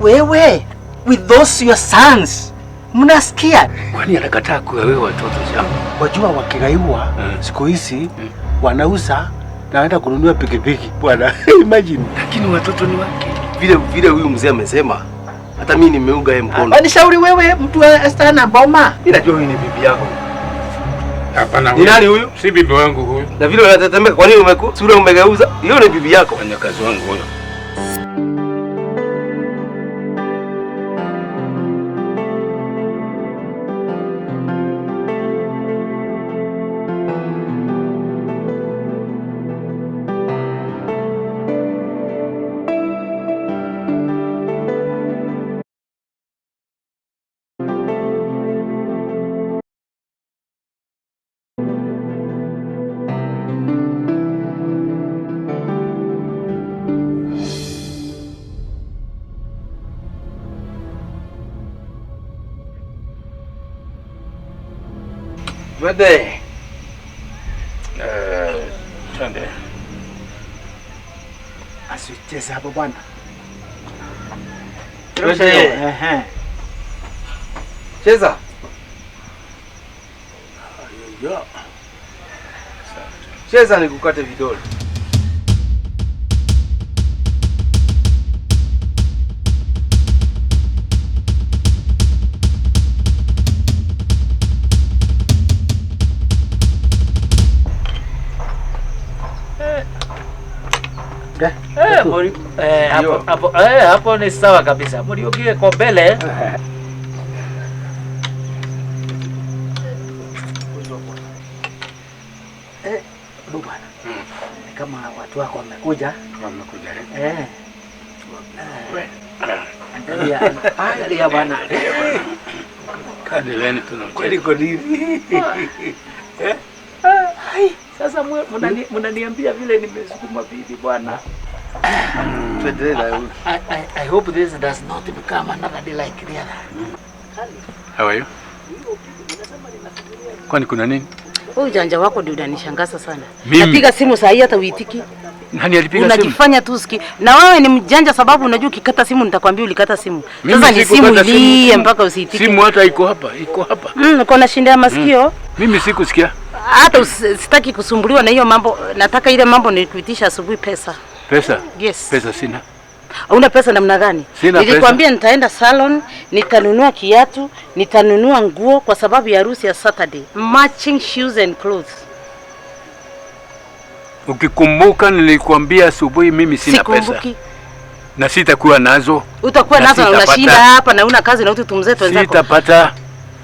Wewe with those your sons. Mnasikia? Kwani anakataa kugawiwa watoto shamba? Wajua wakigaiwa siku hizi wanauza na wanaenda kununua pikipiki bwana. Imagine. Lakini watoto ni wake. Vile vile huyu mzee amesema, hata mimi nimeunga yeye mkono. Wanishauri wewe mtu astana boma. Mimi najua huyu ni bibi yako. Hapana. Ni nani huyu? Si bibi wangu huyu. Na vile unatetemeka, kwa nini sura umegeuza? Hiyo ni bibi yako. Fanya kazi wangu huyo. Twende. Twende. Asicheze hapo bwana. Twende. Cheza. Cheza nikukate vidole. Hapo ni sawa kabisa. Muriuki kwa mbele. Bwana. Kama watu wako wamekuja. Wamekuja. Angalia bwana. Kadeleni tunamcheza. Kweli kwa nini? Sasa mnaniambia vile nimesukuma bibi bwana. I hope this does not become another day like the other. How are you? Kwani kuna nini? Wewe ujanja wako ndio unanishangaza sana. Mimi? Napiga simu saa hii hata uitiki. Nani alipiga simu? Unajifanya tu usiki. Na wewe ni mjanja sababu unajua ukikata simu nitakwambia ulikata simu. Mimi Sasa ni simu sikukata ilie mpaka usiitike. Simu hata iko hapa, iko hapa. Uko na shinda ya masikio. Mimi sikusikia. Hata sitaki kusumbuliwa na hiyo mambo. Nataka ile mambo nilikuitisha asubuhi pesa. Pesa? Yes. Pesa sina. Una pesa namna gani? Sina pesa. Nilikwambia nitaenda salon, nitanunua kiatu, nitanunua nguo kwa sababu ya harusi ya Saturday. Matching shoes and clothes. Ukikumbuka nilikwambia asubuhi mimi sina pesa. Sikumbuki. Na sitakuwa nazo. Utakuwa Na nazo na sitapata. unashinda hapa na una kazi na utu tumzee wenzako. Sitapata.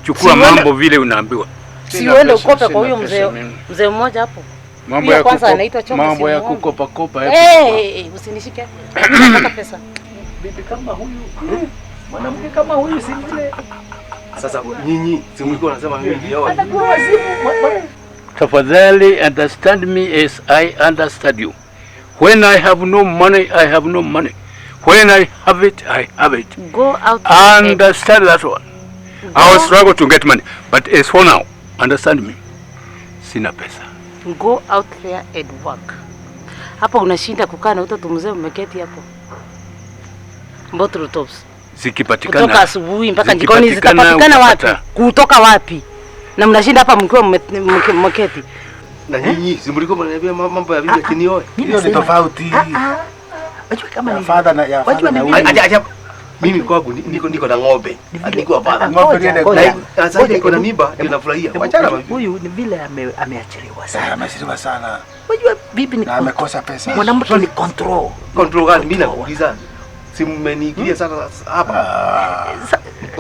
Chukua mambo vile unaambiwa. Si uende ukope kwa huyo mzee mzee mmoja hapo. Mambo ya kwanza anaitwa Chombo. Mambo ya kukopa kopa. Usinishike. Nataka pesa. Bibi kama huyu, mwanamke kama huyu si vile. Sasa nyinyi si mlikuwa unasema mimi ndio. Atakuwa wazimu. Tafadhali understand me as I understand you. When I have no money, I have no money. When I have it, I have it. Go out. Understand that one. I will struggle to get money. But as for now, understand me. Sina pesa. Go out there and work. Hapa unashinda kukaa na utoto mzee umeketi hapo. Bottle tops. Zikipatikana. Kutoka asubuhi mpaka jikoni zitapatikana wapi? Kutoka wapi? Na mnashinda hapa mkiwa mmeketi. Na nyinyi si mlikuwa mnaniambia mambo ya bibi akinioe. Hiyo ni tofauti. Wajua kama ni father na ya father na huyu. Acha mimi kwangu niko na ng'ombe. Niko father. Ng'ombe na sasa niko na mimba ndio nafurahia. Wachana bibi. Huyu ni vile ameachiliwa sana. Ameachiliwa sana. Wajua bibi ni amekosa pesa. Mwanamke ni control. Control gani? Mimi nakuuliza. Si mmeniingilia sana hapa.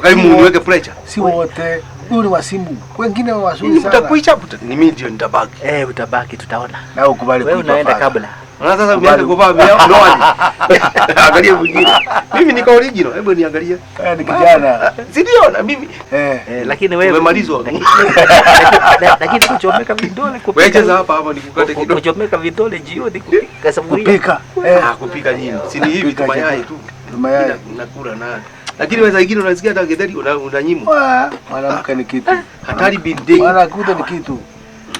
Karibu muniweke pressure. Si wote. Huyu ni wasimu. Wengine wa wazuri sana. Mtakuicha ni mimi ndio nitabaki. Utabaki tutaona. Na ukubali kuitwa. Wewe unaenda kabla. Na sasa umeanza kuvaa ndoa. Angalia mwingine. Mimi niko original. Hebu niangalie. Ni kijana. Si ndio na mimi. Lakini wewe umemalizwa. Lakini kuchomeka vidole kupika. Wewe cheza hapa hapa nikukate kidogo. Kuchomeka vidole jioni kupika sababu kupika. Kupika nini? Si ni hivi tu mayai tu. Mayai. Nakula na. Lakini wewe zingine unasikia hata getheri unanyimwa. Mwanamke ni kitu. Hatari bindi. Mwanamke ni kitu.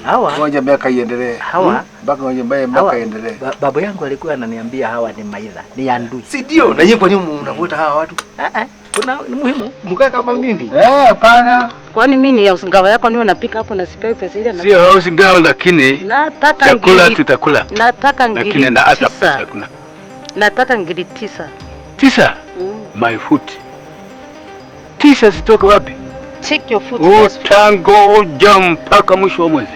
Hawa Ngoja miaka iendelee. Hawa Mpaka ngoja miaka iendelee. Baba yangu alikuwa ananiambia hawa ni maidha, ni andui. Si ndio? Na nyinyi kwa nini mnavuta hawa watu? Kuna ni muhimu. Mkae kama mimi. Hapana. Kwani mimi ni ngawa yako niwe napika hapo na sipewi pesa ile na. Sio house girl lakini nataka chakula tutakula. Nataka ngiri. Lakini na hata pesa kuna. Nataka ngiri 9. 9? My foot. 9 zitoke wapi? Check your foot. Utangoja mpaka mwisho wa mwezi.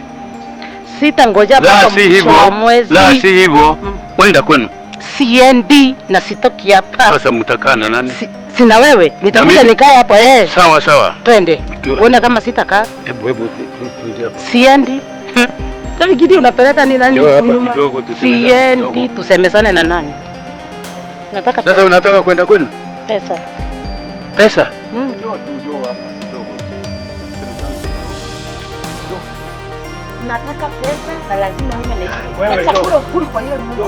Sitangoja mpaka mwisho wa mwezi. La si hivyo. Wenda kwenu. Siendi na sitoki hapa. Sasa mtakaa na nani? Sina wewe. Nitakuja nikae hapo eh. Sawa sawa. Twende. Uone kama sitakaa. Hebu Siendi. Sasa kidi unapeleka ni nani? Siendi, tusemezane na nani? Nataka sasa unataka kwenda kwenu? Pesa. Pesa? Nataka pesa na lazima mimi na chakula ukuli kwa hiyo nyumba.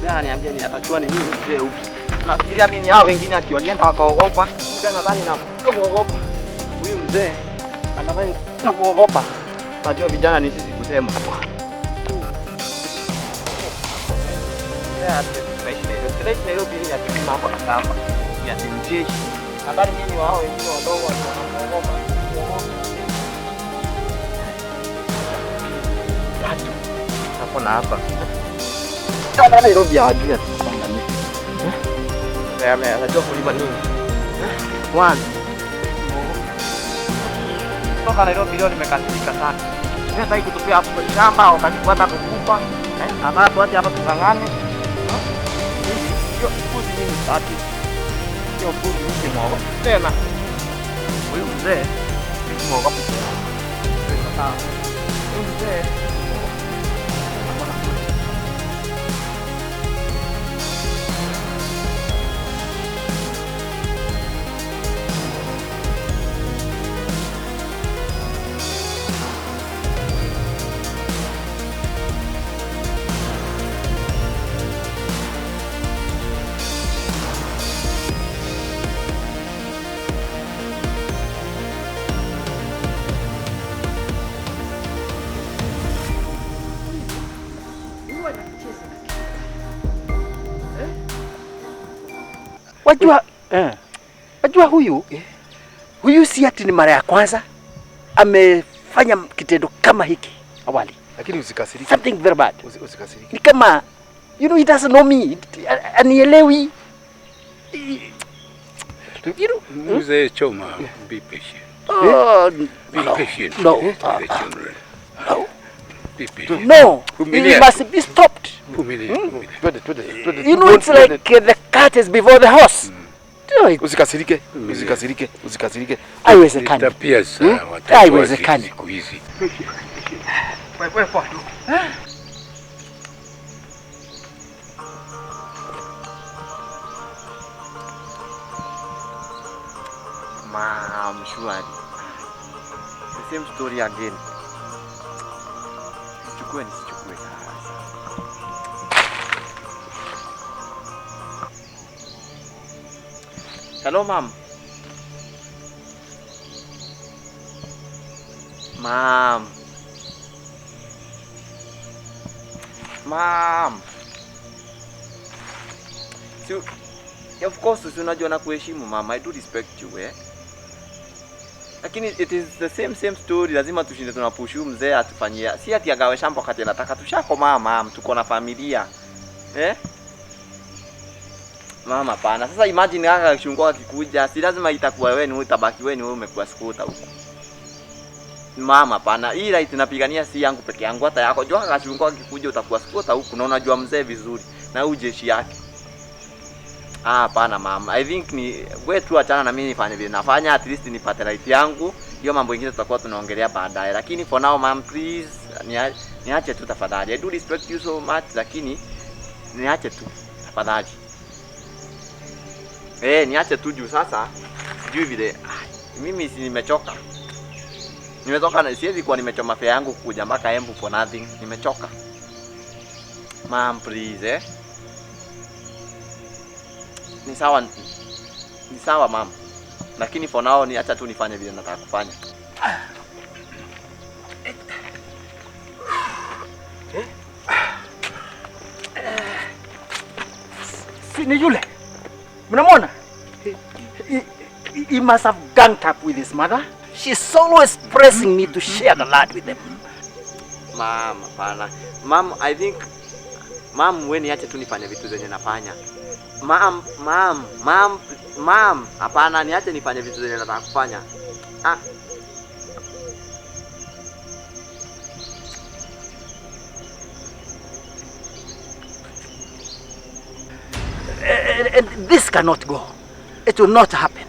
Ananiambia ninatakiwa ni mimi mzee huyu. Nafikiria mimi ni hao wengine akiwagenda wakaogopa. Mzee nadhani na kuogopa. Huyu mzee anadhani na kuogopa. Najua vijana ni sisi kusema hapa. Tunaishi Nairobi ni ati mambo na kamba. Ni ati mjeshi. Nadhani mimi wao wengine wadogo wanaogopa. Tatu. Hapo na hapa. Sana Nairobi hawajui ati kupanga nini. Anajua kulima nini. One. Toka Nairobi leo nimekasirika sana. Sasa hii kutupia hapo kwa shamba wakati kukupa. Hapa tuache hapa tungangane. Sio mbuzi mimi sitaki. Sio mbuzi mimi mwogopa. Tena. Huyu mzee mimi mwogopa. Huyu mzee Wajua, wajua huyu huyu si ati ni mara ya kwanza amefanya kitendo kama hiki awali. Lakini usikasirike. Something very bad. Usikasirike. Ni kama you know he doesn't know me. Anielewi. You know, Mzee Choma, be patient. Oh, be patient. No. No. Be patient. No. It must be stopped. You know, it's like the cat is before the horse. Usikasirike, usikasirike, usikasirike. Haiwezekani. Tabia za watoto Haiwezekani. siku hizi. Wewe poa tu. Mom, surely. The same story again. Chukue nisichukue. Hello, mom. Mom. Mom. So, of course, unajua na kuheshimu mama. I do respect you, eh? Lakini it is the same story. Lazima tushinde tunapushu mzee atufanyia. Si ati agawe shamba wakati anataka. Tushakomaa mom, tuko na familia. Eh? Mama pana. Sasa imagine kaka kishungwa akikuja, si lazima itakuwa wewe ni utabaki wewe ni wewe umekuwa skuta huko. Mama pana. Hii right napigania si yangu peke yangu hata yako. Jua kaka kishungwa akikuja utakuwa skuta huko na unajua mzee vizuri na huyu jeshi yake. Ah, hapana mama. I think ni wewe tu achana na mimi nifanye vile nafanya, at least nipate life yangu. Hiyo mambo ingine tutakuwa tunaongelea baadaye. Lakini for now ma'am, please niache tu tafadhali. I do respect you so much, lakini niache tu tafadhali. Niache tu juu sasa sijui vile mimi si nimechoka. Nimetoka na siwezi kuwa nimechoma fare yangu kuja mpaka Embu for nothing. Nimechoka. Ma'am, please eh. Ni sawa, ni sawa ma'am. Lakini for now ni acha tu nifanye vile nataka kufanya. Si ni yule. Mnamwona? He must have ganged up with his mother. She's always pressing me to share the land with them. Ma'am, hapana. Ma'am, I think ma'am, wewe niache tu nifanye vitu zenye nafanya. Ma'am, ma'am, ma'am, ma'am, hapana, niache nifanye vitu zenye nataka kufanya. Ah. And this cannot go. It will not happen.